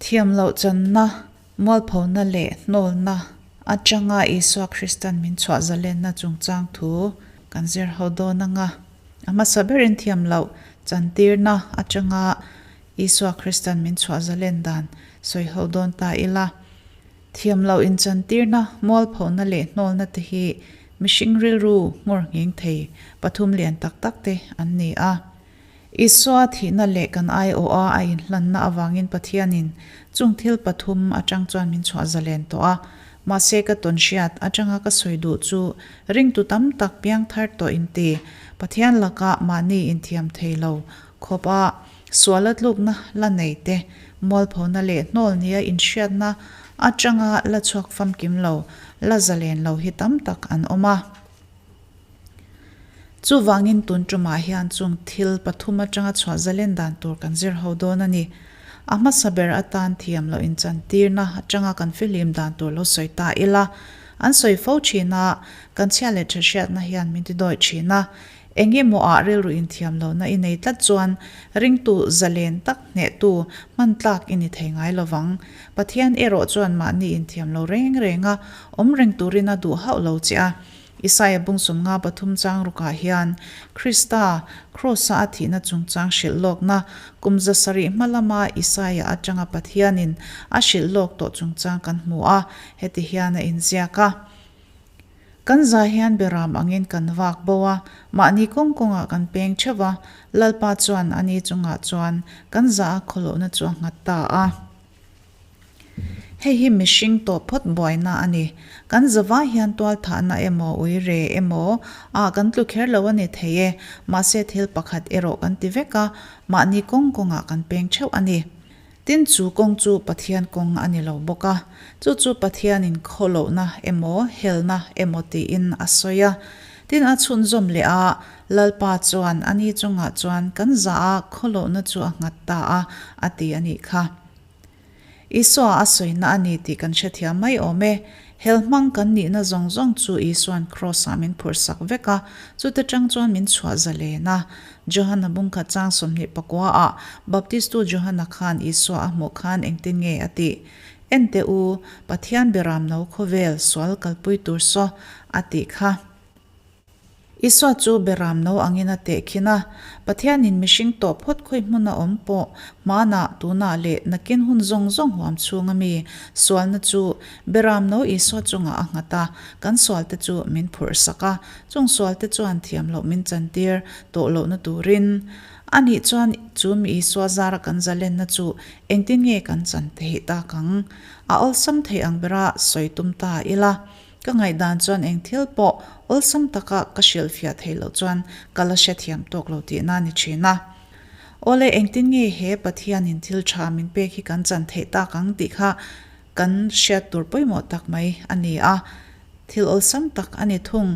Thiam loh channa, mualphona leh hnawlna atanga Isua Kristan min chhuah zalenna chungchang thu kan zir ho dawn anga, a hmasa berin thiam loh chantirna atanga Isua Kristan min chhuah zalen dan sawi ho dawn ta ila. Thiam loh inchantirna, mualphona leh hnawlna te hi mihring rilru nghawr ngheng thei pathum lian tak tak te an ni a. Isua thihna leh kan aiawha a inhlanna avangin Pathianin chung thil pathum atang chuan min chhuah zalen tawh a. Mahse ka tawn hriat atanga ka sawi duh chu ringtu tam tak piangthar tawh inti Pathian lakah mahni inthiam thei lo khawp a suala tlukna la nei te, mualphona leh hnawl nia inhriatna atanga la chhuak famkim lo, la zalen lo hi tam tak an awm a. Chuvangin tun tumah hian chung thil pathum atanga chhuah zalen dan tur kan zir ho dawn a ni. A hmasa ber atan thiam loh inchantirna atanga kan fihlim dan tur lo sawi ta ila, an sawi fo thin a, kan chhia leh tha hriatna hian min ti dawi thin a. Eng emaw ah rilru inthiam lohna i nei tlat chuan ringtu zalen tak hnehtu hman tlak i ni thei ngai lovang. Pathian erawh chuan mahni inthiam lo reng renga awm reng turin a duh hauh lo che a. Isaia bung 53 chang rukah hian Krista Kraws-a a thihna chungchang hrilh lawkna kum 700 hma lama Isaia atanga Pathianin a hrilh lawk tawh chungchang kan hmu a, heti hian a inziak a. Kan za hian beram angin kan vak bo a, mahni kawng kawngah kan peng theuh a, Lalpa chuan ani chungah chuan kan za a khawlohna chu a nghat ta a. Hei hi mihring tawh phawt buaina a ni. Kan zavai hian tualthahna emaw, uire emaw ah kan tlu kher lo a ni thei e. Mahse thil pakhat erawh kan ti vek a, mahni kawng kawngah kan peng theuh a ni. Tin chu kawng chu Pathian kawng a ni lo bawk a, chu chu Pathianin khawlohna emaw, helna emaw tiin a sawi a. Tin a chhunzawm leh a, Lalpa chuan ani chungah chuan kan zah a khawlohna chu a nghat ta a, a ti a nih kha. Isua a sawina a ni tih kan hrethiam mai awm e. Hel hmang kan nihna zawng zawng chu Isua'n Kraws-ah min phurhsak vek a, chute tang chuan min chhuah zalen a. Johana bungkhat chang 29-ah Baptistu Johana khan Isua a hmuh khan engtin nge a tih? Ente u, Pathian beramno khawvel sual kalpui tur saw, a tih kha. Isua chu beram no angin a tehkhin a, Pathianin mihring tawh phawt khawi hmun a awm pawh hmanah, tunah leh nakin hun zawng zawng huam chhunga mi sualna chu beram no Isua chungah a nghat a, kan sualte chu min phurh sak a, chung sualte chuan thiam loh min chantir tawh lohna turin. Anih chuan chu mi Isua zara kan zalenna chu engtin nge kan chan theih tak ang? A awlsam thei ang bera sawi tum ta ila. Ka ngaihdan chuan eng thil pawh awlsam taka ka hrilhfiah theih loh chuan ka la hrethiam tawk lo tihna a ni thin a. Awle engtin nge he Pathianin thil tha min pek hi kan chan theih tak ang tih kha kan hriat tur pawimawh tak mai a ni a, thil awlsam tak a ni thung.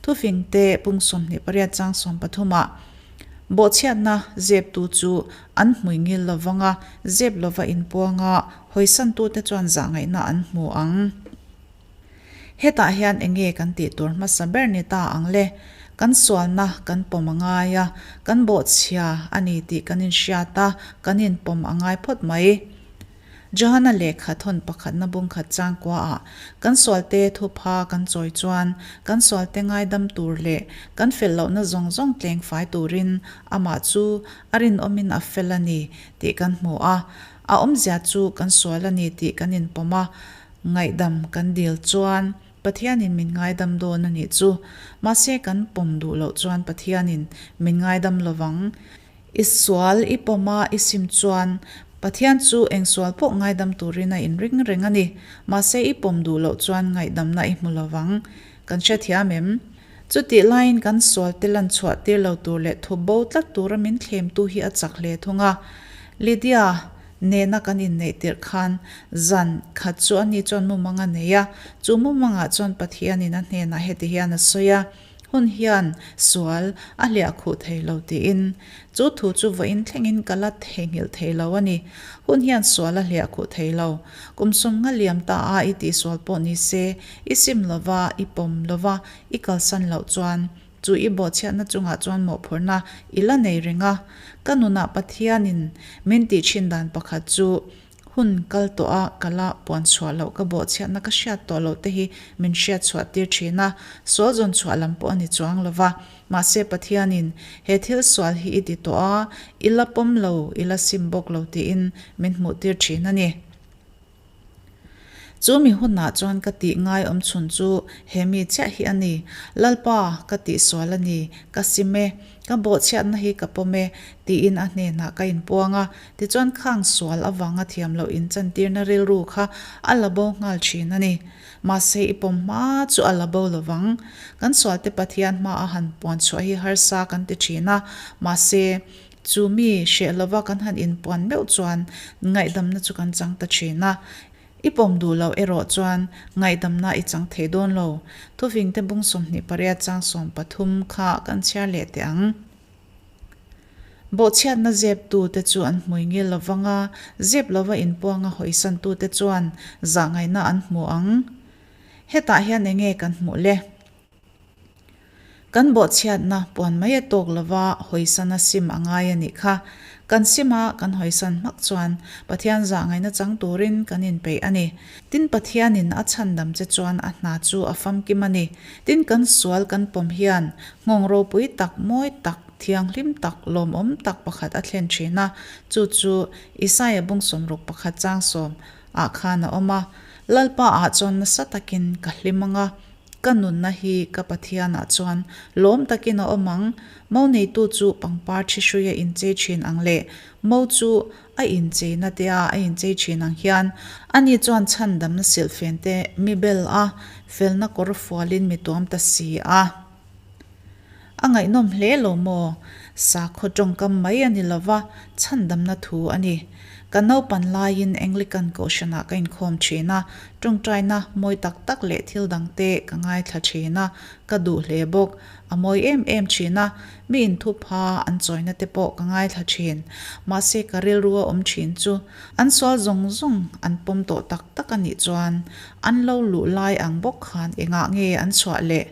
Thufing te pung 28 chang 13 ah bawhchhiatna zeptu chu an hmui ngil lovang a, zep lova inpuanga hawisantute chuan zahngaihna an hmu ang. Hetah hian eng nge kan tih tur hmasa ber ni ta ang le? Kan sualna kan pawm a ngai a, kan bawhchhia a ni tih kan inhriat a, kan inpawm a ngai phawt mai. Johana lehkha thawn pakhatna bungkhat changkuaah kan sualte thupha kan chawi chuan kan sualte ngaidam tur leh kan fel lohna zawng zawng tleng fai turin amah chu a rinawmin a fel a ni tih kan hmu a. A awmzia chu kan sual a ni tih kan inpawm a, Ngaihdam kan dil chuan Pathianin min ngaidam dawn a nih chu. Mahse kan pawm duh loh chuan Pathianin min ngaidam lovang. I sual i pawm a i sim chuan Pathian chu eng sual pawh ngaidam turin a inring reng a ni. Mahse i pawm duh loh chuan ngaihdamna i hmu lovang. Kan hrethiam em? Chutih laiin kan sual te lan chhuah tir lo tur leh thup bo tlat tura min thlemtu hi a chak hle thung a. Lydia nena kan inneih tirh khan zan khat chu ani chuan mumang a nei a, chu mumangah chuan Pathianin a hnenah heti hian a sawi a, Hun hian sual a hliah khuh thei lo tiin. Chu thu chu vawiin thlengin ka la theihnghilh thei lo a ni. Hun hian sual a hliah khuh thei lo. Kum sawmnga liam ta a i tihsual pawh ni se, i sim lova, i pawm lova, i kalsan loh chuan chu i bawhchhiatna chungah chuan mawhphurhna i la nei reng a. Ka nunah Pathianin min tih thin dan pakhat chu. Hun kal tawh a ka la puan chhuah loh ka bawhchhiatna ka hriat tawh loh te hi min hriat chhuah tir thin a, sual zawn chhuah lam pawh a ni chuang lo va. Mahse Pathianin he thil sual hi i ti tawh a, i la pawm lo, i la sim bawk lo tiin min hmuh tir thin a ni. Chu mi hunah chuan ka tih ngai awm chhun chu he mi chiah hi a ni. Lalpa, ka tih sual a ni, ka sim e, ka bawhchhiatna hi ka pawm e, tiin a hnenah ka inpuang a. Tichuan khang sual avanga thiam loh inchantirna rilru kha a la bo nghal thin a ni. Mahse i pawm hma chu a la bo lovang. Kan sualte Pathian hmaa han puan chhuah hi harsa kan ti thin a, mahse, Chu mi hreh lova kan han inpuan meuh chuan ngaihdamna chu kan chang ta thin a. I pawm duh loh erawh chuan ngaihdamna i chang thei dawn lo. Thufingte bung 28 chang 13 kha kan chhiar leh teh ang. Bawhchhiatna zeptute chu an hmui ngil lovang a, zep lova inpuanga hawisantute chuan zahngaihna an hmu ang. Hetah hian enge kan hmuh le? Kan bawhchhiatna puan mai a tawk lova hawisana sim a ngai a nih kha. Kan sima kan hawisan hmak chuan Pathian zah ngaihna chang turin kan inpeih a ni. Tin Pathianin a chhandam che chuan a hna chu a famkim a ni. Tin kan sual kan pawm hian nghawng ropui tak, mawi tak, thianghlim tak, lawmawm tak pakhat a thlen thin a, chu chu Isaia bung 61 chang sawm ah khan a awm a. Lalpa ah chuan nasa takin ka hlim ang a. Ka nunna hi ka Pathianah chuan lawm takin a awm ang, mo neitu chu pangpar thi hruia inchei thin ang leh mo chu a incheina te a a inchei thin ang hian ani chuan chhandamna silhfen te mi bel a, felna kawr fualin mi tuam ta si a. A ngaihnawm hle lo maw? Sakhaw tawngkam mai a ni lova, chhandamna thu a ni. Ka naupan laiin Anglican Kohhranah ka inkhawm thin a, tawngtaina mawi tak tak leh thil dangte ka ngaithla thin a, ka duh hle bawk. A mawi em em thin a, mi inthupha an chawina te pawh ka ngaithla thin. Mahse ka rilru a awm thin chu an sual zawng zawng an pawm tawh tak tak a nih chuan an lo luh lai ang bawk khan engah nge an chhuah leh?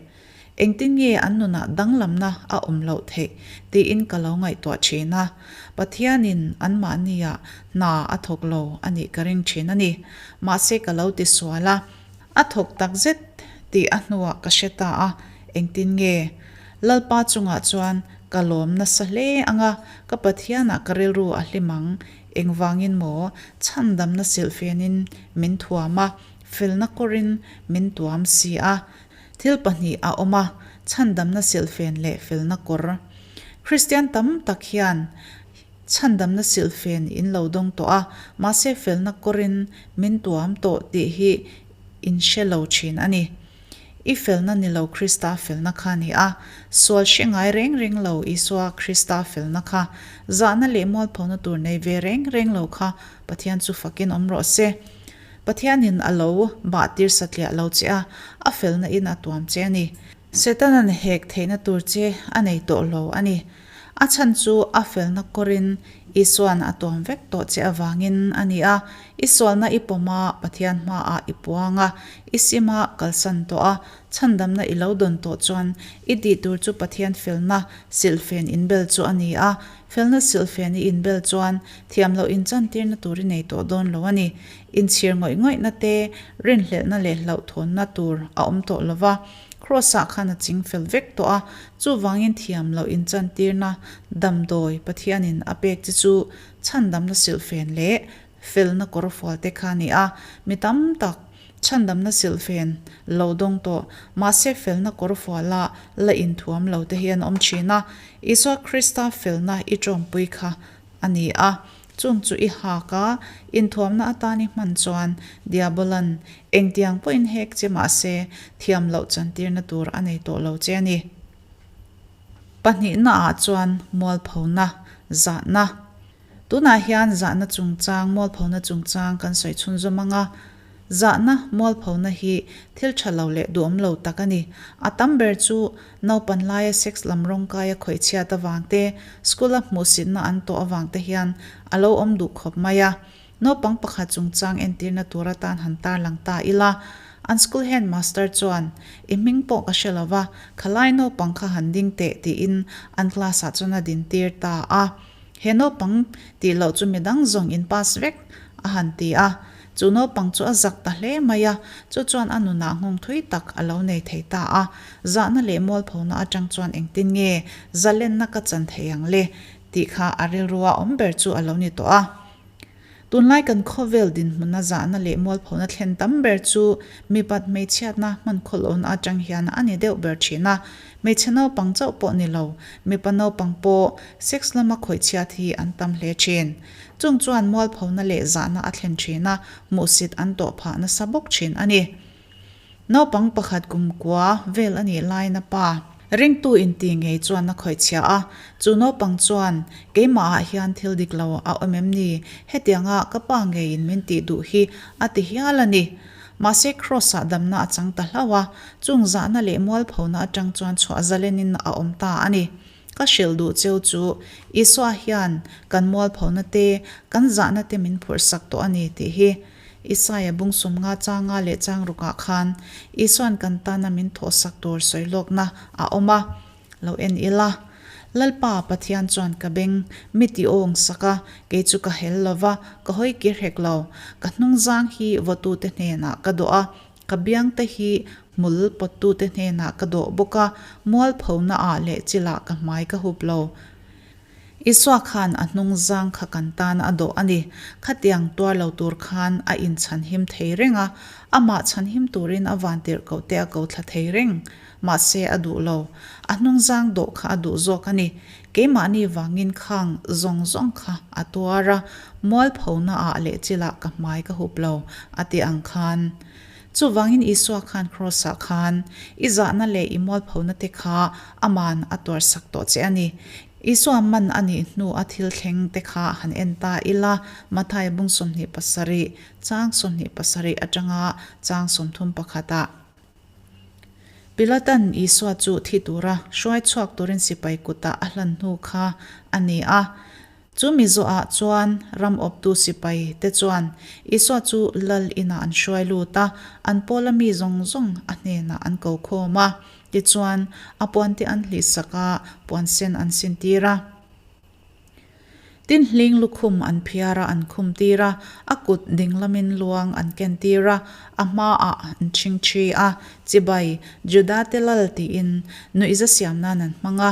Engtin nge an nunah danglamna a awm loh theih tiin ka lo ngaihtuah thin a, Pathianin anmahniah hna a thawk lo a nih ka ring thin a ni. Mahse ka lo ti sual a, a thawk tak zet tih a hnuah ka hre ta a, engtin nge Lalpa chungah chuan ka lawm nasa hle ang a, ka Pathianah ka rilru a hlim ang, engvangin maw chhandamna silhfenin min thuam a, felna kawrin min tuam si a, Thil pahnih a awm a, chhandamna silhfen leh felna kawr. Kristian tam tak hian chhandamna silhfen in lo dawng tawh a, mahse felna kawrin min tuam tawh tih hi in hre lo thin a ni. I felna ni lo Krista felna kha a ni a, sual hre ngai reng reng lo Isua Krista felna kha, zahna leh mualphona tur nei ve reng reng lo kha Pathian chu fakin awm rawh se. Pathianin a lo bah tir satliah lo che a, a felna in a tuam che a ni. Setanan hek theihna tur che a nei tawh lo a ni. A chhan chu a felna kawrin Isua'n a tuam vek tawh che avangin a ni a. I sualna i pawm a, Pathian hmaah i puang a, i sim a kalsan tawh a, chhandamna i lo dawn tawh chuan i tih tur chu Pathian felna silhfen inbel chu a ni a. Felna silhfen i inbel chuan thiam loh inchantirna tur i nei tawh dawn lo a ni. Inchhir ngawih ngawihna te, rinhlelhna leh hlauhthawnna tur a awm tawh lo va, Kraws-ah khan a ching fel vek tawh a, chuvangin thiam loh inchantirna damdawi Pathianin a pek che chu chhandamna silhfen leh felna kawrfual te kha a ni a, mi tam tak chhandamna silhfen lo dawng tawh mahse felna kawrfuala la inthuam lo te hi an awm thin a, Isua Krista felna i tawmpui kha a ni a, chung chu i hak a, inthuamna atan i hman chuan Diabolan engtiang pawhin hek che mahse thiam loh chantirna tur a nei tawh lo che a ni. Pahnihnaah chuan mualphona, zahna. Tunah hian zahna chungchang, mualphona chungchang kan sawi chhunzawm ang a. Zahna, mualphona hi thil tha lo leh duhawm lo tak a ni. A tam ber chu naupan laia sex lam rawngkaia khawih chhiat avang te, school-a hmuhsitna an tawh avang te hian a lo awm duh khawp mai a. Naupang pakhat chungchang entirna tur atan han tarlang ta ila, an school headmaster chuan, I hming pawh ka hre lo va, khalai naupang kha han ding teh tiin an class-ah chuan a dintir ta a. He naupang tih loh chu midang zawng in pass vek. a han ti a. Chu naupang chu a zak ta hle mai a, chu chuan a nunah nghawng thui tak a lo nei thei ta a. Zahna leh mualphona atang chuan engtin nge zalenna ka chan thei ang le? tih kha a rilrua awm ber chu a lo ni tawh a. Tunlai kan khawvel dinhmuna zahna leh mualphona thlen tam ber chu mipat hmeichhiatna hman khawlhawna atang hian a ni deuh ber thin a. Hmeichhe naupang chauh pawh ni lo, mipa naupang pawh sex lama khawihchhiat hi an tam hle thin. Chung chuan mualphona leh zahna a thlen thin a, hmuhsit an tawh phah nasa bawk thin a ni. Naupang pakhat kum kua vel a nih laiin a pa ringtu inti ngei chuan a khawih chhia a, chu naupang chuan, Keimahah hian thil dik lo a awm em ni? Hetianga ka pa ngeiin min tih duh hi a ti hial a ni. Mahse Kraws-ah damna a chang ta hlauh a, chung zahna leh mualphona atang chuan chhuah zalenin a awm ta a ni. Ka hrilh duh cheu chu Isua hian kan mualphona te, kan zahna te min phurhsak tawh a ni tih hi. Isaia bung sawmnga changa leh chang rukah khan Isua'n kan tana min thawhsak tur sawi lawkna a awm a, lo en ila. Lalpa Pathian chuan ka beng mi ti awng sak a, kei chu ka hel lo va, ka hawi kir hek lo. Ka hnungzang hi vawtute hnenah ka dawh a, ka biangte hi hmul pawttute hnenah ka dawh bawk a, mualphona ah leh chilah ka hmai ka hup lo. Isua khan a hnung zang kha kan tan a dawh a ni. Khatiang tuar lo tur khan a inchhanhim thei reng a, amah chhanhim turin a vantirhkoh te a ko thla thei reng. Mahse a duh lo. A hnung zang dawh kha a duh zawk a ni. Keimahni vangin khang zawng zawng kha a tuar a, mualphona ah leh chilah ka hmai ka hup lo, a ti ang khan. Chuvangin Isua khan Kraws-ah khan i zahna leh i mualphona te kha aman a tuarsak tawh che a ni. Isua man a nih hnu a thil thleng te kha han en ta ila, Mathaia bung 27, chang 27 atanga chang 30 pakhatah. Pilatan Isua chu thi tura hruai chhuak turin sipai kutah a hlan hnu kha a ni a. Chu mi zawhah chuan ram awptu sipai te chuan Isua chu lal inah an hruai lut a, an pawla mi zawng zawng a hnenah an ko khawm a. Tichuan, a puante an hlihsak a, puan sen an sintir a. Tin hling lukhum an phiar a, an khum tir a, a kut dinglamin luang an ken tir a, a hmaah an chhingchhi a, chibai, Judate lal tiin nuihza siam nan an hmang a.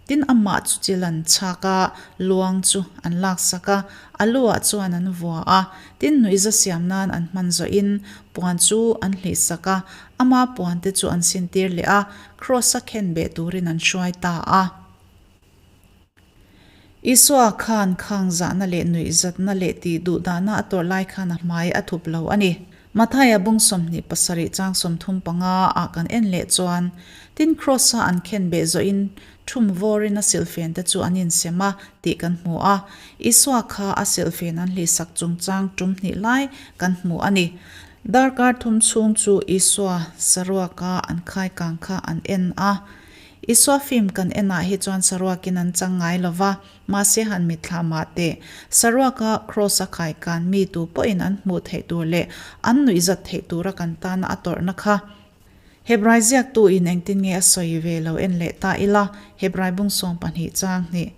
Tin amah chu chil an chhak a, luang chu an laksak a, a luah chuan an vua a, tin nuihza siam nan an hman zawhin puan chu an hlihsak a, ama puante chu an sintir leh a, Kraws-a khenbeh turin an hruai ta a. Isua khan khang zahna leh nuihzatna leh tih duhdahna a tawrh lai khan a hmai a thup lo a ni. Mathaia bung 27 chang 35 ah kan en leh chuan, tin Kraws-a an khen beh zawhin thum vawrin a silhfen te chu an insem a tih kan hmu a. Isua kha a silhfen an hlihsak chungchang tum hnih lai kan hmu a ni. Darkar thum chhung chu Isua saruaka an khaikang kha an en a. Isua film kan enah hi chuan saruakin an chang ngai lo va, mahse han mitthla mah teh. Saruaka Kraws a khai kan mi tu pawhin an hmuh theih tur leh an nuihzat theih tura kan tana a tawrhna kha. Hebrai ziaktu in engtin nge a sawi ve lo en leh ta ila, Hebrai bung 12 chang hnih.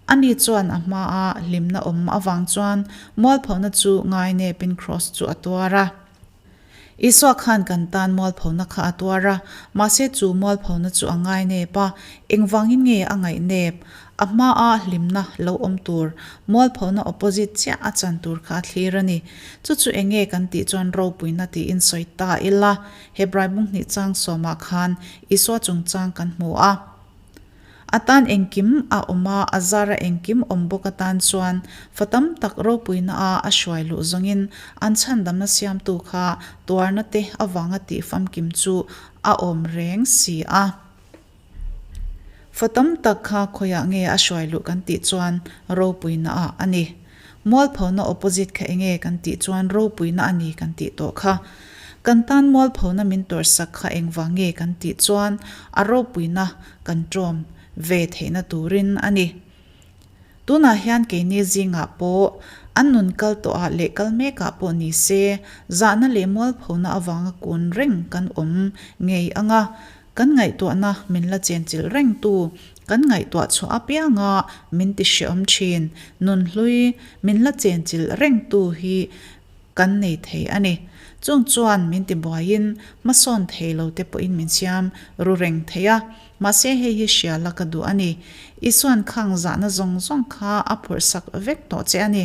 Ani chuan a hmaa hlimna awm avang chuan mualphona chu ngainepin Kraws chu a tuar a. Isua khan kan tan mualphona kha a tuar a, mahse chu mualphona chu a ngainep a, engvangin nge a ngaihnep? A hmaa hlimna lo awm tur, mualphona opposite chiah a chan tur kha a thlir a ni. Chu chu enge kan tih chuan ropuina tiin sawi ta ila, Hebrai bung hnih chang sawmah khan Isua chungchang kan hmu a. A tan engkim a awm a, a zara engkim awm bawk atan chuan fa tam tak ropuina a a hruai luh zawngin an chhandamna siamtu kha tuarna te avanga tih famkim chu a awm reng si a. Fa tam tak kha khawiah nge a hruai luh kan tih chuan ropuina ah a ni. Mualphona opposite kha enge kan tih chuan ropuina a ni kan tih tawh kha. Kan tan mualphona min tawrhsak kha engvang nge kan tih chuan a ropuina kan ṭawm ve theihna turin a ni. Tunah hian keini zingah pawh an nun kal tawhah leh kal mekah pawh ni se zahna leh mualphona avanga kun reng kan awm ngei ang a, Kan ngaihtuahna min la chenchilh rengtu, kan ngaihtuah chhuah apianga min ti hreawm thin, nunhlui min la chenchilh rengtu hi kan nei thei a ni. Chung chuan min tibuaiin hmasawn thei lo te pawhin min siam ru reng thei a. Mahse hei hi hria la ka duh a ni. Isuan khang zahna zawng zawng kha a phurhsak vek tawh che a ni.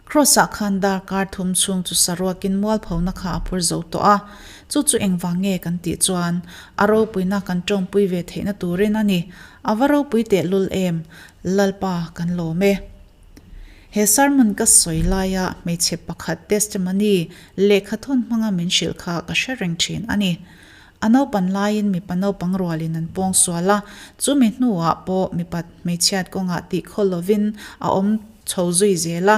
Kraws-ah khan darkar thum chhung chu saruakin mualphona kha a phur zo tawh a. Chu chu engvang nge kan tih chuan a ropuina kan tawngpui ve theihna turin a ni. A va ropui tehlul em? Lalpa kan lawm e. He sermon ka sawi laia hmeichhe pakhat testimony lehkha thawn hmanga min hrilh kha ka hre reng thin a ni. A naupan laiin mipa naupang rualin an pawng sual a, chumi hnuah pawh mipat hmeichhiat kawngah tih khaw lovin a awm chho zui zel a,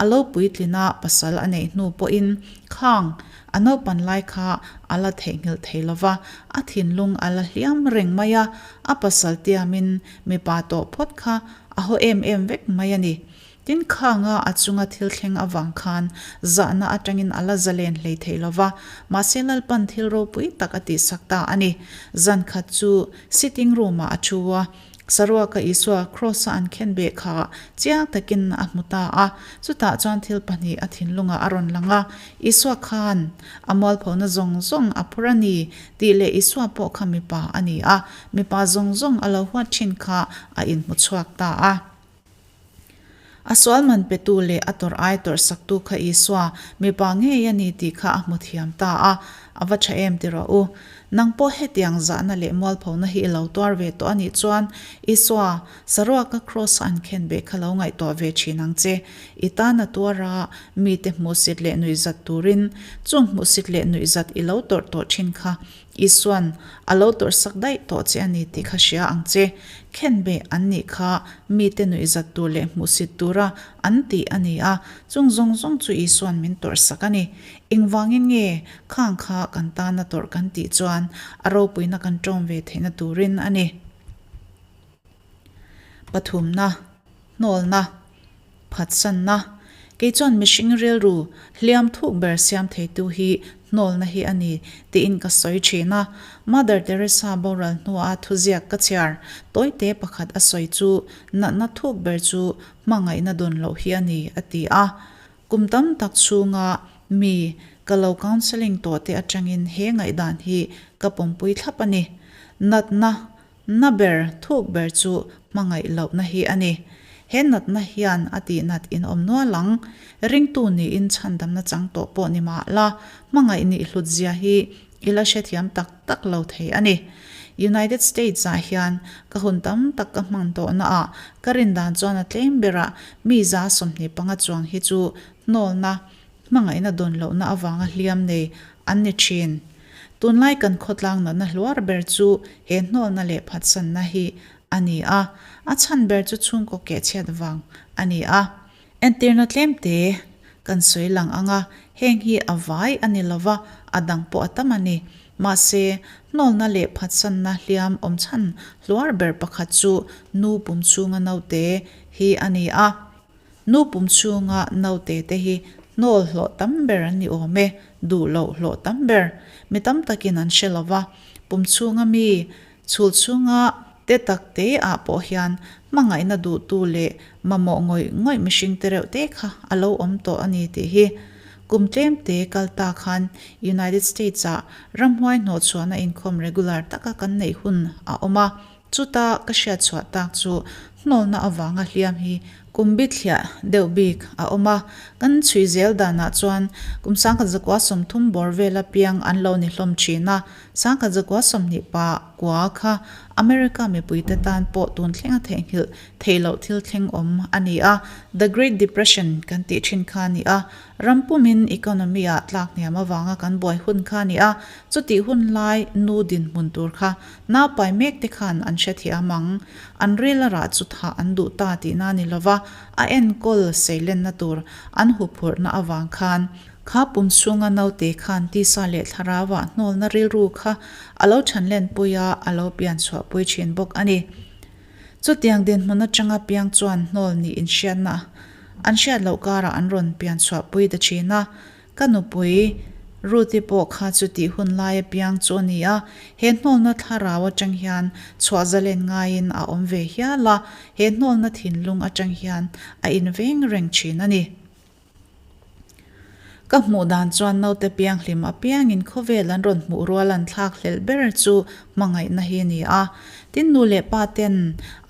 a lo puitlina pasal a neih hnu pawhin khang a naupan lai kha a la theihnghilh thei lova, a thinlung a la hliam reng mai a, a pasal tiamin mipa tawh phawt kha A haw em em vek mai a ni. Tin khanga a chunga thil thleng avang khan zahna atangin a la zalen hlei thei lo va, mahse Lalpan thil ropui tak a tihsak ta a ni. Zan khat chu sitting room-ah a thu a, saruaka Isua kraws-a an khenbeh kha chiang takin a hmu ta a. Chutah chuan thil pahnih a thinlungah a rawn lang a, Isua khan a mualphona zawng zawng a phur a ni tih leh Isua pawh kha mipa a ni a, Mipa zawng zawng a lo huat thin kha a inhmu chhuak ta a. A sual man petu leh a tawrh ai tawrh saktu kha Isua, mipa ngei a ni tih kha a hmu thiam ta a. A va tha em ti rawh u. Nang pawh hetiang zahna leh mualphona hi i lo tuar ve tawh a nih chuan Isua, saruaka kraws a an khen beh kha lo ngaihtuah ve thin ang che. I tan a tuar a, mite hmuhsit leh nuihzat turin chung hmuhsit leh nuihzat i lo tawrh tawh thin kha Isuan a lo tawrhsak daih tawh che a ni tih kha hria ang che. Khenbeh an nih kha mite nuihzat tur leh hmuhsit tura an tih a ni a, chung zawng zawng chu Isuan min tawrhsak a ni. Engvangin nge khang kha kan tana tawrh kan tih chuan a ropuina kan tawm ve theihna turin a ni. Pathumna, hnawlna. Phatsanna, Kei chuan mihring rilru hliam thuk ber siam theitu hi hnawlna hi a ni tiin ka sawi thin a. Mother Teresa boral hnua thuziak ka chhiar tawite pakhat a sawi chu natna thuk ber chu hmangaihna dawn loh hi a ni a ti a. Kum tam tak chhunga mi ka lo counselling tawhte atangin he ngaihdan hi ka pawmpui thlap a ni. Natna Na ber, thuk ber chu hmangaih lohna hi a ni. He natna hian a tihnat in awm nual ang. Ringtu niin chhandamna chang tawh pawh ni mah la, hmangaih nih hlut zia hi i la hrethiam tak tak lo thei a ni. United States ah hian ka hun tam tak ka hman tawhna ah ka rindan chuan a tlem berah mi 25 chuang hi chu hnawlna Hmangaihna dawn lohna avanga hliam nei an ni thin. Tunlai kan khawtlang natna hluar ber chu he hnawlna leh phatsanna hi a ni a, a chhan ber chu chhungkaw kehchhiat vang a ni a. Entirna tlemte kan sawi lang ang a, heng hi a vai a ni lova, a dang pawh a tam a ni. Mahse, hnawlna leh phatsanna hliam awm chhan hluar ber pakhat chu nu pum chhunga naute hi a ni a. Nu pum chhunga naute te hi hnawl hlawh tam ber an ni awm e, duh loh hlawh tam ber. Mi tam takin an hre lo va, pum chhunga mi, chhul chhunga te tak te ah pawh hian hmangaihna duhtu leh mamawh ngawih ngawih mihring te reuh te kha a lo awm tawh a ni tih hi. Kum tlem te kal ta khan United States ah ramhuai hnawhchhuahna inkhawm regular taka kan neih hun a awm a, Chuta ka hriat chhuah tak chu hnawlna avanga hliam hi kum bithliah deuh bik a awm a, kan chhui zel danah chuan kum 1930 bawr vela piang an lo ni hlawm thin a, 1920 kua kha America mipuite tan pawh tun thlenga theihnghilh theih loh thil thleng awm a ni a, The Great Depression kan tih thin kha a ni a, ram pumin economy-ah tlak hniam avanga kan buai hun kha a ni a, chutih hun lai nu dinhmun tur kha Naupai mek te khan an hrethiam ang. An ril a rah chu thah an duh ta tihna ni lova, a enkawl seilenna tur an huphurhna avang khan, kha pum chhunga naute khan tisa leh thlarauah hnawlna rilru kha a lo thanlenpui a, a lo pian chhuahpui thin bawk a ni. Chutiang dinhmun atanga piang chuan hnawl nih inhriatna an hriat loh karah an rawn pian chhuahpui ta thin a, Ka nupui Ruth-i pawh kha chutih hun lai apiang chu a ni a, he hnawlna thlarau atang hian chhuah zalen ngaiin a awm ve hial a, he hnawlna thinlung atang hian a inveng reng thin a ni. Ka hmuh dan chuan naute pianghlim apiangin khawvel an rawn hmuh rual an thlak hlelh ber chu hmangaihna hi a ni a. Tin, nu leh pa ten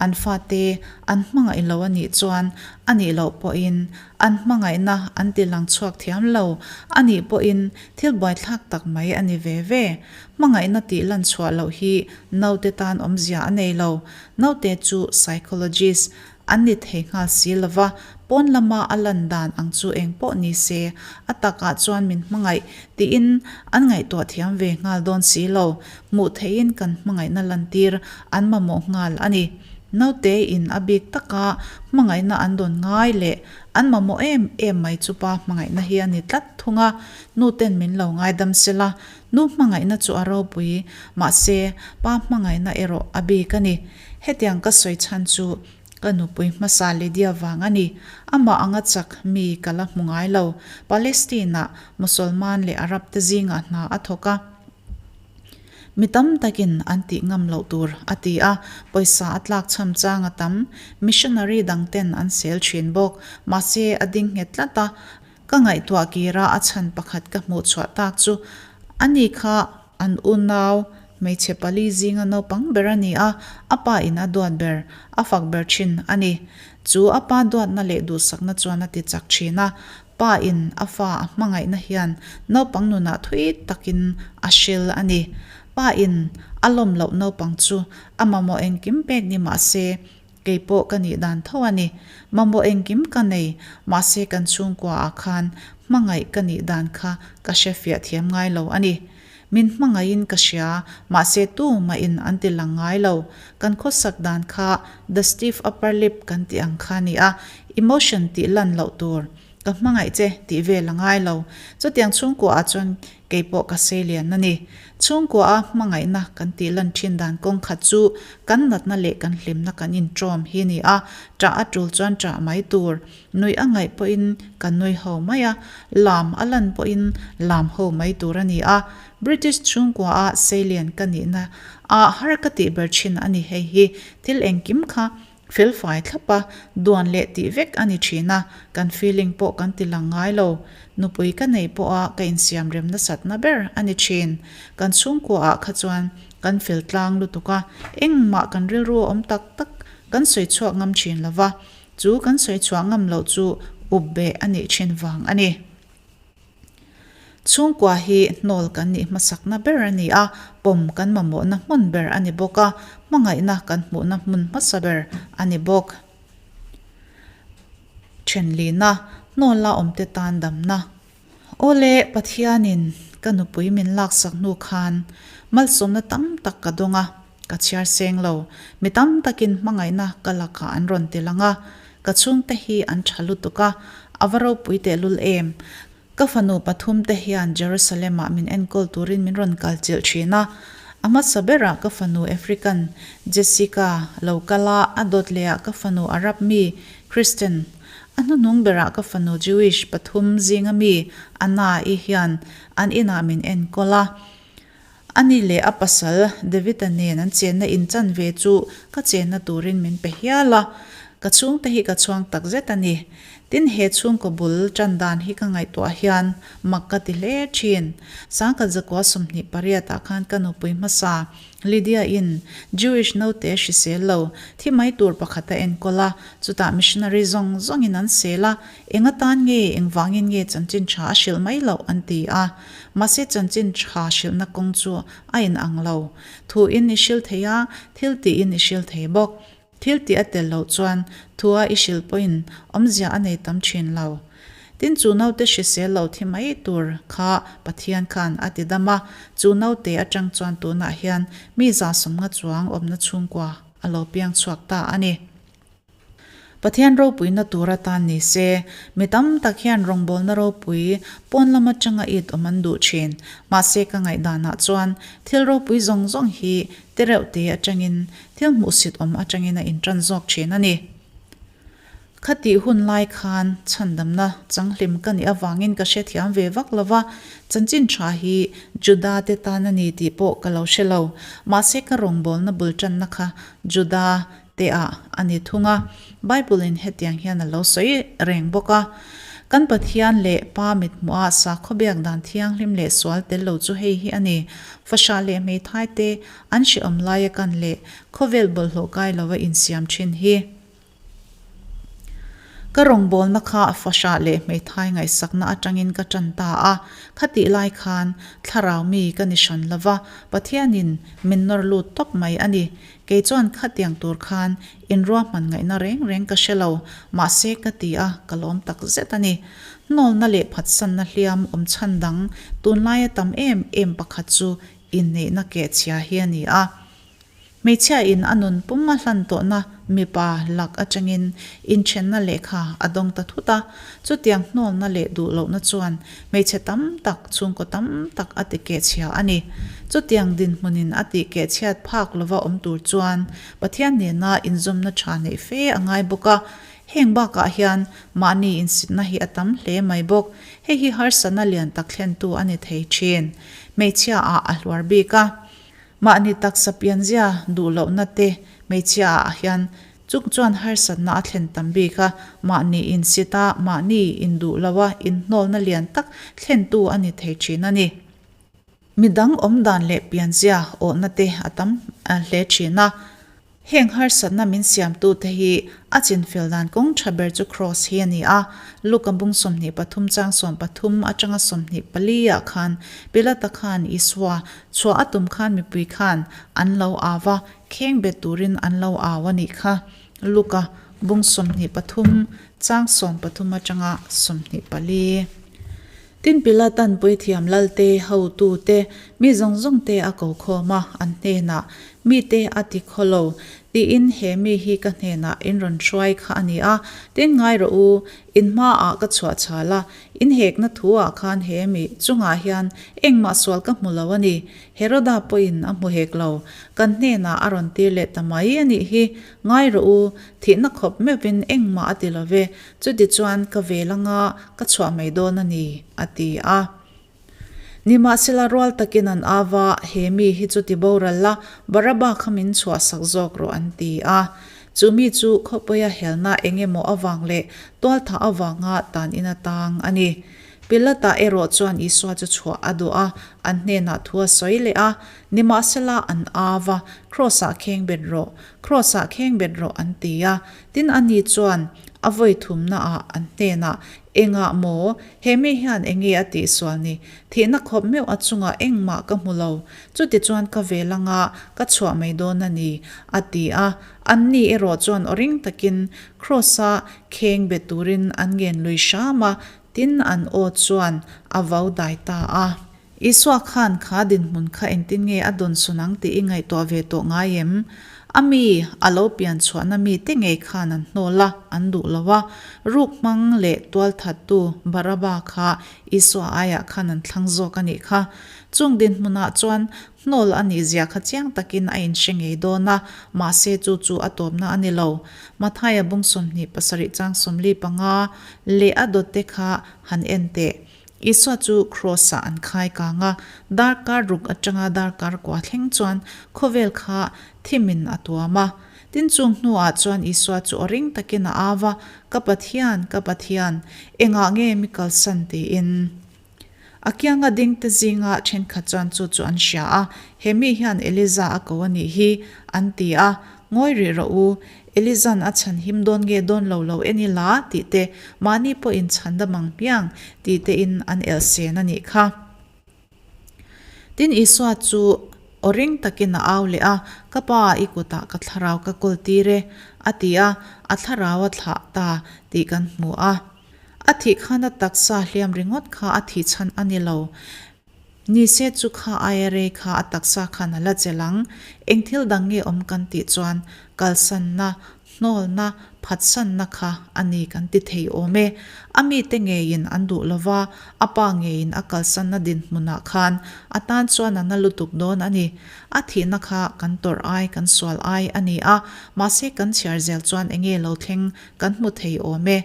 an fate an hmangaih lo a nih chuan a nih loh pawhin an hmangaihna an ti lang chhuak thiam lo a nih pawhin thil buaithlak tak mai a ni ve ve. Hmangaihna tih lan chhuah loh hi naute tan awmzia a nei lo. Naute chu psychologist An ni thei nghal si lo va, pawn lama a lan dan ang chu eng pawh ni se, a takah chuan min hmangaih tiin an ngaihtuah thiam ve nghal dawn si lo. Hmuh theihin kan hmangaihna lantir an mamawh nghal a ni. Naute in a bik taka hmangaihna an dawn ngai leh an mamawh em em mai chu pa hmangaihna hi a ni tlat thung a, nu ten min lo ngaidam sela, nu hmangaihna chu a ropui, mahse pa hmangaihna erawh a bik a ni. Hetiang ka sawi chhan chu ka nupui hmasa Lydia vang a ni. Amah anga chak mi ka la hmu ngai lo. Palestine-ah Mosolman leh Arab te zingah hna a thawk a. Mi tam takin an tih ngam loh tur a ti a, pawisa a tlak chham chang a tam. Missionary dang ten an sel thin bawk. Mahse a ding nghet tlat a. Ka ngaihtuah kira a chhan pakhat ka hmuh chhuah tak chu ani kha An unau, hmeichhe pali zinga naupang ber a ni a, a pa in a duat ber, a fak ber thin a ni. Chu a pa duatna leh duhsakna chuan a ti chak thin a, pa in a fa a hmangaihna hian naupang nunah thui takin a hril a ni. Pa in a lawm loh naupang chu a mamawh engkim pek ni mah se, Kei pawh ka nih dan tho a ni. Mamawh engkim ka nei, mahse kan chhungkua ah khan hmangaih ka nih dan kha ka hre fiah thiam ngai lo a ni. Min hmangaihin ka hria, mahse tu mah in an ti lang ngai lo. Kan khawsak dan kha the stiff upper lip kan tih ang kha a ni a, emotion tih lan loh tur. Ka hmangaih che tih vel a ngai lo. Chutiang chhungkua ah chuan kei pawh ka sei lian a ni. Chhungkua a hmangaihna kan tih lan thin dan kawng khat chu kan natna leh kan hlimna kan inṭawm hi a ni a, ṭah a ṭul chuan ṭah mai tur. Nuih a ngaih pawhin kan nui ho mai a, lam a lan pawhin lam ho mai tur a ni a. British chhungkua a sei lian ka nihna ah har ka tih ber thin a ni hei hi. Thil engkim kha Felfai thlap a, duan leh tih vek a ni thin a, kan feeling pawh kan ti lang ngai lo. Nupui ka neih pawha ka insiam rem nasatna ber a ni thin. Kan chhungkua ah kha chuan kan fel tlang lutuk a, engmah kan rilru a awm tak tak kan sawi chhuak ngam thin lo va, chu kan sawi chhuah ngam loh chu up beh a nih thin vang a ni. Chhungkua hi hnawl kan nih hmasakna ber a ni a, pawm kan mamawhna hmun ber a ni bawk a, hmangaihna kan hmuhna hmun hmasa ber a ni bawk. Thenlina, hnawla awmte tan damna. Awle, Pathianin ka nupui min laksak hnu khan malsawmna tam tak ka dawng a, ka chhiar seng lo. Mi tam takin hmangaihna ka lakah an rawn ti lang a, ka chhungte hi an tha lutuk a, a va ropui tehlul em. Ka fanu pathumte hian Jerusalem-ah min enkawl turin min rawn kal chilh thin a, a hmasa berah ka fanu African Jessica lo kal a, a dawt lehah ka fanu Arab mi Kristen, a hnuhnung berah ka fanu Jewish pathum zinga mi Anna-i hian an inah min enkawl a. Ani leh a pasal David-a nen an chenna in chanve chu ka chenna turin min pe hial a, ka chhungte hi ka chhuang tak zet a ni. Tin, he chhungkaw bul tan dan hi ka ngaihtuah hian mak ka ti hle thin. Sangkhat zakua 28 ah khan ka nupui hmasa Lydia-in Jewish naute hrisel lo thi mai tur pakhat a enkawl a, chutah missionary zawng zawngin an sel a, Eng atan nge, engvangin nge chanchin tha a hrilh mai loh an ti a. Mahse chanchin tha hrilhna kawng chu a in ang lo. Thu in i hril thei a, thil tih in i hril thei bawk. Thil tih a tel loh chuan thu a i hrilh pawhin awmzia a nei tam thin lo. Tin chu naute hrisel lo thi mai tur kha Pathian khan a ti dam a, chu naute atang chuan tunah hian mi 150 chuang awmna chhungkua a lo piang chhuak ta a ni. Pathian ropuina tur atan ni se, mi tam tak hian rawngbawlna ropui pawn lam atanga it awm an duh thin. Mahse ka ngaihdanah chuan thil ropui zawng zawng hi te reuh te atangin thil hmuhsit awm atangin a intan zawk thin a ni. Khatih hun lai khan chhandamna changhlim ka nih avangin ka hrethiam ve vak lo va, chanchin tha hi Juda te tan a ni tih pawh ka lo hre lo. Mahse ka rawngbawlna bul tanna kha Juda te ah a ni thung a, Bible in hetiang hian a lo sawi reng bawk a. Kan Pathian leh Pa mithmuha sakhaw biak dan thianghlim leh sual tel lo chu hei hi a ni, Fahrah leh hmeithai te an hrehawm laia kan leh khawvel bawlhhlawh kai lova insiam thin hi. Ka rawngbawlna kha fahrah leh hmeithai ngaihsakna atangin ka tan ta a, khatih lai khan thlarau mi ka ni hran lova, Pathianin min nawr lut tawp mai a ni. Kei chuan khatiang tur khan inruahman ngaihna reng reng ka hre lo, mahse ka ti a, ka lawm tak zet a ni. Hnawlna leh phatsanna hliam awm chhan dang tunlaia tam em em pakhat chu inneihna kehchhia hi a ni a. Hmeichhia in a nun pum a hlan tawhna mipa lak atangin inthenna lehkha a dawng ta thut a, chutiang hnawlna leh duh lohna chuan hmeichhe tam tak, chhungkaw tam tak a ti kehchhia a ni. Chutiang dinhmunin a tih kehchhiat phak lova awm tur chuan Pathian nena inzawmna tha neih fe a ngai bawk a, heng bakah hian mahni insitna hi a tam hle mai bawk. Hei hi harsatna lian tak thlentu a ni thei thin. Hmeichhia ah a hluar bik a. Mahni taksa pianzia duh lohna te hmeichhia ah hian chuk chuan harsatna a thlen tam bik a, mahni insit a, mahni induh lo a, inhnawlna lian tak thlentu a ni thei thin a ni. Midang awmdan leh pianzia awhna te a tam hle thin a. Heng harsatna min siamtute hi a chinfel dan kawng tha ber chu Kraws hi a ni a. Luka bung 23 chang 13 atanga 24 ah khan Pilata khan Isua chhuah a tum khan mipui khan an lo au va, kheng bet turin an lo au a nih kha. Luka bung 23 chang 13 atanga 24. Tin Pilatan puithiam lalte, hotute, mi zawng zawngte a ko khawm a, an hnenah, Mite a ti khaw lo, tiin he mi hi ka hnenah in rawn hruai kha a ni a, tin ngai rawh u, in hmaah ka chhuah chhal a, in hekna thu-ah khan he mi chungah hian engmah sual ka hmu lo a ni, Heroda pawhin a hmu hek lo, kan hnenah a rawn tir leh ta mai a nih hi, ngai rawh u, thihna khawp meuhvin engmah a ti lo ve, Chutichuan ka vel anga ka chhuah mai dawn a ni, a ti a. Nimahsela rual takin an au a, He mi hi chu ti boral la, Baraba kha min chhuahsak zawk rawh an ti a. Chu mi chu khawpuia helna eng emaw avang leh tualthah avanga tan in a tang a ni. Pilata erawh chuan Isua chu chhuah a duh a, an hnenah thu a sawi leh a. Nimahsela an au a, Kraws-ah kheng bet rawh, Kraws-ah kheng bet rawh an ti a. Tin ani chuan a vawi thumnaah an hnenah, Engah maw? He mi hian enge a tihsual ni? Thihna khawp meuh a chungah engmah ka hmu lo. Chutichuan ka vel anga ka chhuah mai dawn a ni, a ti a. Anni erawh chuan aw ring takin Kraws-a kheng be turin an ngen lui hram a, tin an aw chuan a vau dai ta a. Isua khan kha dinhmun kha engtin nge a dawn sawn ang tih i ngaihtuah ve tawh ngai em? A mi, a lo pian chhuahna mite ngei khan an hnawl a, an duh lo a. Ruk hmang leh tualthattu Baraba kha Isua aiah khan an thlang zawk a nih kha. Chung dinhmunah chuan hnawl a nih zia kha chiang takin a inhre ngei dawn a, mahse chu chu a tawpna a ni lo. Mathaia bung 27 chang 45 leh a dawtte kha han en teh. Isua chu Kraws-ah an khai kang a, darkar ruk atanga darkar kua thleng chuan khawvel kha thimin a tuam a. Tin chung hnuah chuan Isua chu aw ring takin a au a, Ka Pathian, ka Pathian, engah nge mi kalsan? tiin. A kianga dingte zinga thenkhat chuan chu chu an hria a, He mi hian Eliza a ko a nih hi, an ti a. Ngawi rih rawh u, Elizan a chhan him dawn nge dawn lo lo en ila tih te, mahni pawhin chhan dam ang hmiang tih te in an elhsen a nih kha. Tin Isua chu aw ring takin a au leh a, Ka Pa, i kutah ka thlarau ka kawl tir e, a ti a, a thlarau a thlah ta tih kan hmu a. A thih khan a taksa hliam ringawt kha a thih chhan a ni lo. Ni se chu kha IRA kha a taksa khan a la chelh ang. Eng thil dang nge awm kan tih chuan kalsanna, hnawlna, phatsanna kha a ni kan ti thei awm e. A mite ngeiin an duh lo va, a pa ngeiin a kalsanna dinhmunah khan a tan chuan a na lutuk dawn a ni. A thihna kha kan tawrh ai, kan sual ai a ni a, mahse kan chhiar zel chuan enge lo thleng kan hmu thei awm e.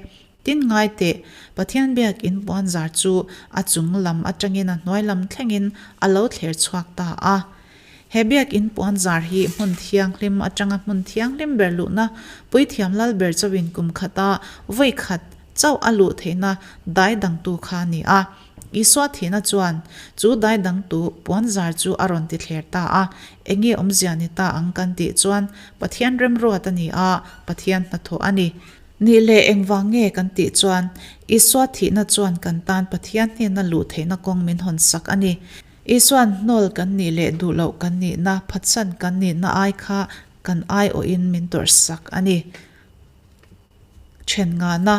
Tin ngai teh, Pathian biak in puan zar chu a chung lam atangin a hnuai lam thlengin a lo thler chhuak ta a. He biak in puan zar hi hmun thianghlim atanga hmun thianghlim ber luhna Puithiam Lalber chauhin kum khata vawi khat chauh a luh theihna dai dangtu kha a ni a. Isua thihna chuan chu dai dangtu puanzar chu a rawn ti thler ta a. Enge awmzia ni ta ang kan tih chuan Pathian remruat a ni a, Pathian hnathawh a ni. Nih leh engvang nge kan tih chuan Isua thihna chuan kan tan Pathian hnena luh theihna kawng min hawn sak a ni. Isuan hnawl kan nih leh duh loh kan nihna, phatsan kan nihna ai kha kan aiawhin min tawrhsak a ni. Then ngana,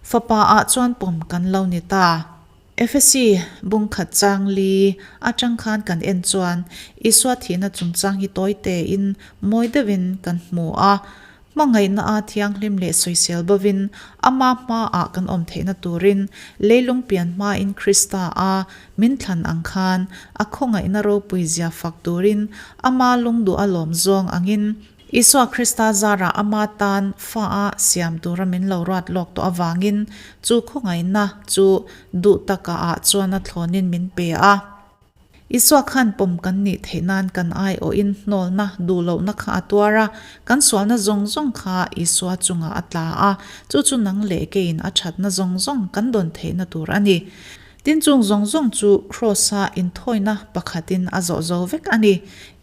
Fapa ah chuan pawm kan lo ni ta. Efesi bungkhat chang li atang khan kan en chuan Isua thihna chungchang hi tawi tein mawi deuhin kan hmu a. Hmangaihna a thianghlim leh sawisel bovin ama hmaah kan awm theihna turin leilung pian hmain Krista a min thlan ang khan a khawngaihna ropui zia fak turin ama lungduh a lawm zawng angin Isua Krista zarah ama tan fa a siam tura min lo ruat lawk tawh avangin chu khawngaihna chu duh taka ah chuan a thlawnin min pe a. Isua khan pawm kan nih theih nan kan aiawhin hnawlna duh lohna kha a tuar a, kan sualna zawng zawng kha Isua chungah a tla a, chu chu nang leh keiin a thatna zawng zawng kan dawn theihna tur a ni. Tin chung zawng zawng chu Kraws-a inthawina pakhatin a zawh zo vek a ni.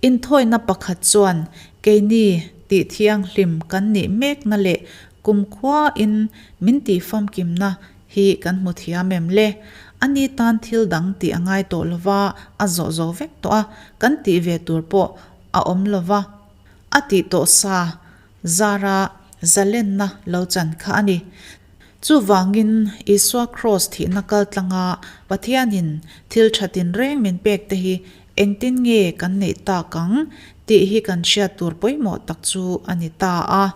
Inthawina pakhat chuan keini tih thianghlim kan nih mekna leh kumkhuain min tihfamkimna hi kan hmu thiam em le? Ani tan thil dang tih a ngai tawh lo va, a zawh zo vek tawh a, kan tih ve tur pawh a awm lo va, a tih tawh sa zara zalenna lo chan kha a ni. Chuvangin, Isua Kraws thihna kal tlanga Pathianin thil tha tinreng min pek te hi engtin nge kan neih tak ang tih hi kan hriat tur pawimawh tak chu a ni ta a.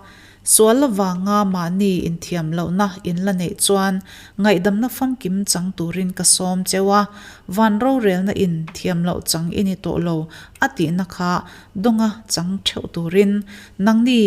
Sual avanga mahni inthiam lohna in la neih chuan ngaihdamna famkim chang turin ka sawm cheu a, van rorelna in thiam loh chang i ni tawh lo a tihna kha dawnga chang theuh turin nangni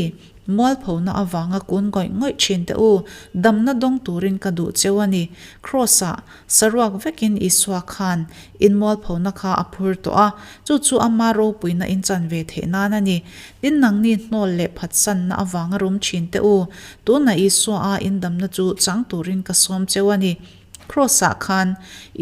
Mualphona avanga kun ngawih ngawih thin teh u, damna dawng turin ka duh cheu a ni. Kraws-ah saruak vekin Isua khan in mualphona kha a phur tawh a, chu chu ama ropuina in chan ve theih nan a ni. Tin nangni hnawl leh phatsanna avanga rum thin teh u, tunah Isua-a in damna chu chang turin ka sawm cheu a ni. Kraws-ah khan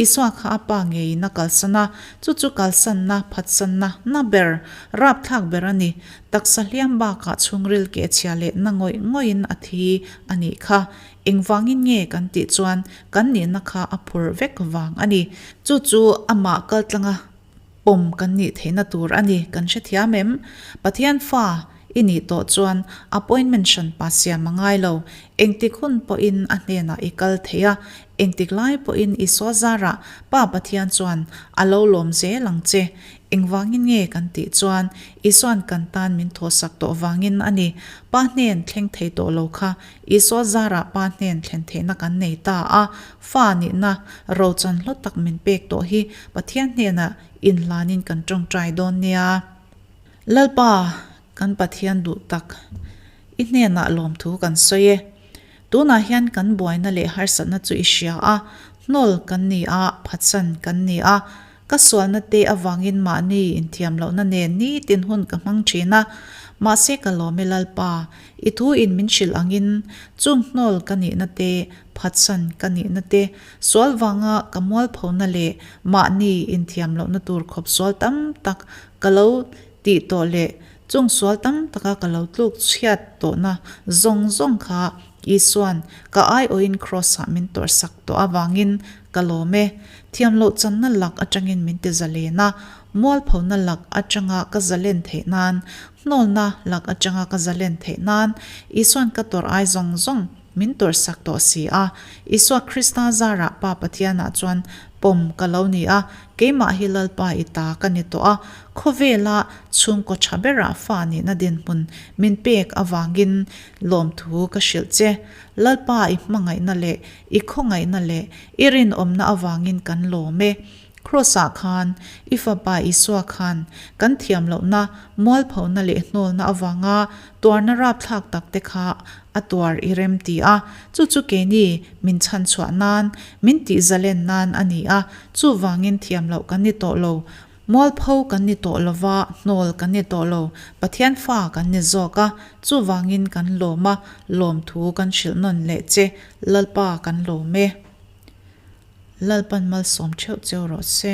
Isua kha a Pa ngeiin a kalsan a, chu chu kalsanna, phatsanna, na ber, rapthlak ber a ni. Taksa hliam bakah chhungril kehchhia leh na ngawih ngawihin a thi a nih kha. Engvangin nge kan tih chuan kan nihna kha a phur vek vang a ni. Chu chu amah kaltlanga Pawm kan nih theihna tur a ni, kan hrethiam em? Pathian fa i nih tawh chuan appointment hranpa siam a ngai lo. Engtik hun pawhin a hnenah i kal thei a, engtik lai pawhin Isua zarah Pa Pathian chuan a lo lawm zel ang che. Engvangin nge kan tih chuan Isua'n kan tan min thawhsak tawh vangin a ni. Pa hnen thleng thei tawh lo kha Isua zarah Pa hnen thlen theihna kan nei ta a, Fa nihna rochan hlu tak min pek tawh hi Pathian hnenah inhlanin kan tawngtai dawn nia. Lalpa, kan Pathian duh tak, i hnenah lawmthu kan sawi e. Tunah hian kan buaina leh harsatna chu i hria a, hnawl kan ni a, phatsan kan ni a. Ka sualna te avangin mahni inthiam lohna nen nitin hun ka hmang thin a, mahse ka lawm e Lalpa, i thu in min hrilh angin chung hnawl ka nihna te, phatsan ka nihna te, sual vanga ka mualphona leh mahni inthiam lohna tur khawp sual tam tak ka lo tih tawh leh chung sual tam taka ka lo tluk chhiat tawhna zawng zawng kha Isua'n ka aiawhin Kraws-ah min tawrhsak tawh avangin ka lawm e. Thiamloh channa lak atangin min ti zalen a, mualphona lak atanga ka zalen theih nan, hnawlna lak atanga ka zalen theih nan Isua'n ka tawrh ai zawng zawng min tawrhsak tawh si a. Isua Krista zarah Pa Pathianah chuan pawm ka lo ni a, keimah hi Lalpa i ta ka ni tawh a, khawvela chhungkaw tha berah fa nihna dinhmun min pek avangin Lawmthu ka hrilh che, Lalpa i hmangaihna leh i khawngaihna leh i rinawmna avangin kan lawm e. Kraws-ah khan i Fapa Isua khan kan thiam lohna, mualphona leh hnawlna avanga tuarna rapthlak tak te kha a tuar i rem ti a, chu chu keini min chhanchhuah nan, min tihzalen nan a ni a, chuvangin thiam loh kan ni tawh lo. Mualpho kan ni tawh lo va, hnawl kan ni tawh lo, Pathian fa kan ni zawk a, chuvangin kan lawm a, lawmthu kan hrilh nawn leh che, Lalpa kan lawm e. Lalpan malsawm theuh cheu rawh se.